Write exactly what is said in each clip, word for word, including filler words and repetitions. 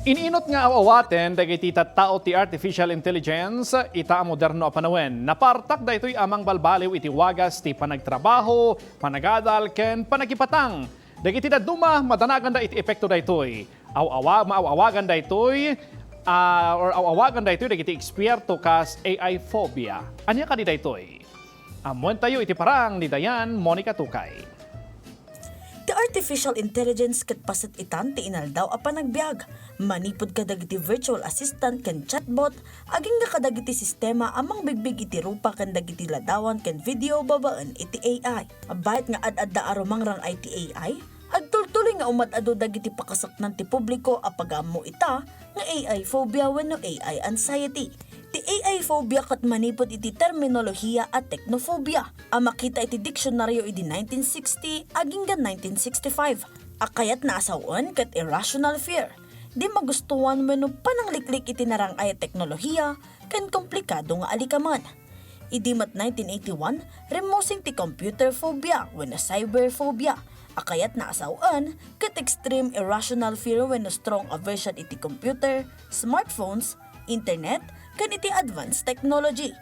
Ininut nga aw-awaten dagiti tattao ti artificial intelligence ita a moderno a panawen. Napartak daytoy a mangbalbaliw iti wagas ti panagtrabaho, panagadal, ken panagipatang. Dagiti dadduma, madanaganda iti epekto daytoy. Aw-awa-, maaw-awagan daytoy, ah, or aw-awagan daytoy dagiti eksperto kas A I phobia. Ania kadi daytoy? Ammoentayo iti parang ni Dayan Monica Tukay. Ti artificial intelligence ket paset itan ti inaldaw a panagbiag. Manipud kadagiti virtual assistant ken chatbot, agingga kadagiti sistema a mangbigbig iti rupa ken dagiti ladawan ken video babaen iti A I. Bayat nga ad-adda a rumangrang-ay ti A I, agtultuloy nga umad-adu dagiti pakasaknan ti publiko a pagaammo ita nga A I phobia wenno A I anxiety. Ti A I phobia ket manipud iti terminolohiya a technophobia a makita iti diksionario idi nineteen sixty agingga nineteen sixty-five. A kayatna a sawen ket irrational fear. Di magustuan wenno panangliklik iti narang-ay a teknolohiya ken komplikado nga alikamen. Idi met nineteen eighty-one, rimmusing ti computer phobia wenno cyber phobia a kayatna a sawen ket extreme irrational fear wenno strong aversion iti computer, smartphones, internet, ken iti advanced technology.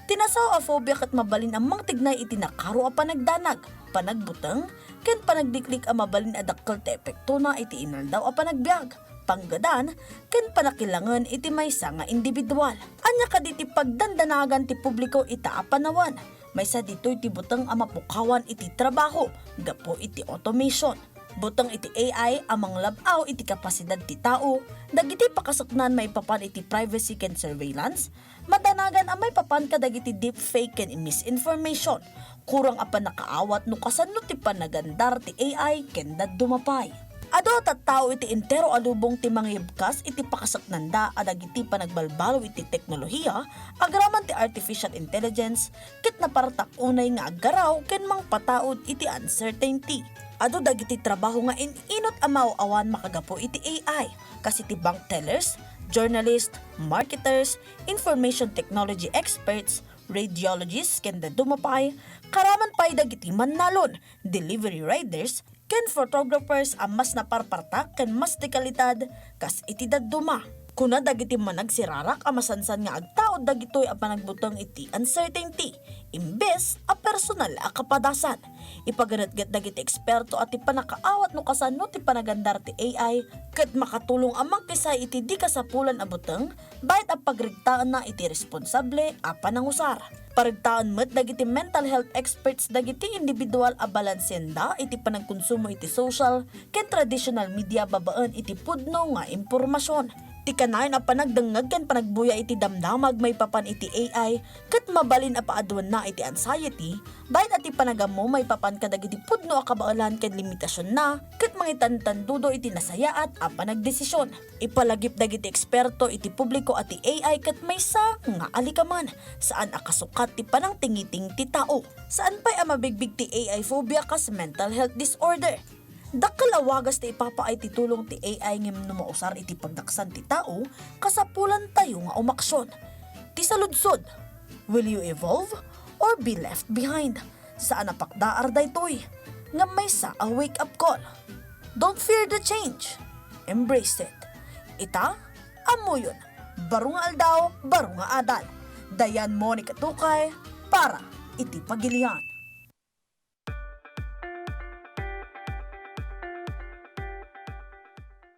Ti nasaw a phobia ket mabalin a mangtignay iti nakaro a panagdanag, panagbuteng, ken panagliklik a mabalin a dakkel ti epektona iti inaldaw a panagbiag, panggadan, ken panakilangen iti maysa nga individual. Ania kadi ti pagdandanagan ti publiko ita a panawen? Maysa ditoy ti buteng a mapukawan iti trabaho gapu iti automation. Buteng iti A I a manglab-aw iti kapasidad ti tao dagiti pakasaknan maipapan iti privacy ken surveillance, madanagan a maipapan kadagiti deepfake ken misinformation. Kurang a pannakaawat no kasano ti panagandar ti A I ken dadduma pay. Adu a tattao iti entero a lubong ti mangibkas iti pakasaknanda a dagiti panagbalbaliw iti teknolohiya agraman ti artificial intelligence ket napartak unay nga aggaraw ken mangpataud iti uncertainty. Adu dagiti trabaho nga in-inut a maaw-awan makagapu iti A I, kas iti bank tellers, journalist, marketers, information technology experts, radiologists, ken dadduma pay, karaman pay dagiti mannalon, delivery riders, ken photographers a mas naparpartak ken mas ti kalidad kas iti dadduma. Kuna dagiti managsirarak a masansan nga agtaud dagitoy a panagbuteng iti uncertainty, imbes a personal a kapadasan. Ipaganetget dagiti eksperto a ti pannakaawat no kasano ti panagandar ti A I ket makatulong a mangkisay iti di kasapulan a buteng, bayat a pagregtaenna iti responsable a panangusar. Paregtaen met dagiti mental health experts dagiti individual a balansienda iti panagkonsumo iti social ken traditional media babaen iti pudno nga impormasion. Ti kanayon a panagdengngeg ken panagbuya iti damdamag maipapan iti A I ket mabalin a paaduenna iti anxiety, bayat a ti panagammo maipapan kadagiti pudno a kabaelan ken limitasionna ket mangitantandudo iti nasayaat a panagdesision. Ipalagip dagiti eksperto iti publiko a ti A I ket maysa nga alikamen, saan a kasukat ti panangtingiting ti tao. Saan pay a mabigbig ti A I phobia kas mental health disorder. Dakkel a wagas ti ipapaay ti tulong ti A I ngem no mausar iti pagdaksan ti tao, kasapulantayo nga umaksion. Ti saludsod, will you evolve or be left behind? Saan a pakdaar daytoy, ngem maysa a wake-up call. Don't fear the change. Embrace it. Ita, ammoyon, baro nga aldaw, baro nga adal. Dayan Monica Tukay para iti Pagilian.